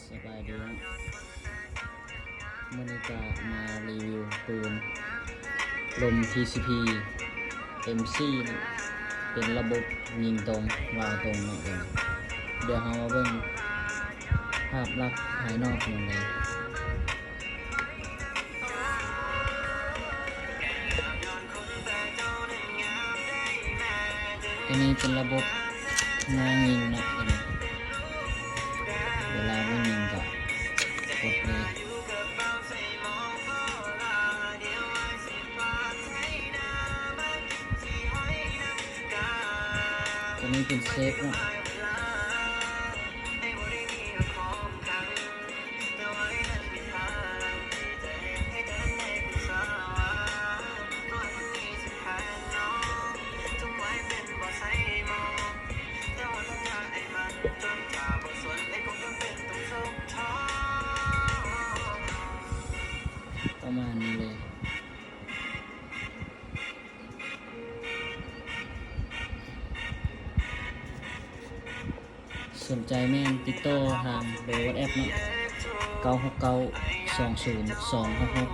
ສະບາຍດີເນາະ ມື້ນີ້ກະມາຣີວິວປືນລົມ ທີຊີພີ ເອັມຊີ ເນາະ ເປັນລະບົບຍິງຕົງ ວາວຕົງເນາະ. ດຽວເຮົາມາເບິ່ງພາບລັກພາຍນອກເປັນຈັ່ງໃດ. ຕົວນີ້ເປັນລະບົບງາຍິງເນາະ ຕົວນີ້ ເວລາມັນຍິງກະກົດເລີຍ. ຕົວນີ້ເປັນເຊຟເນາະ. ປະມານນີ້ເລີຍ. ສົນໃຈແມ່ນຕິດຕໍ່ທາງເບີວັອດແອັບເນາະ ເກົ້າຫົກເກົ້າ ສອງສູນ ສອງຫົກຫົກ.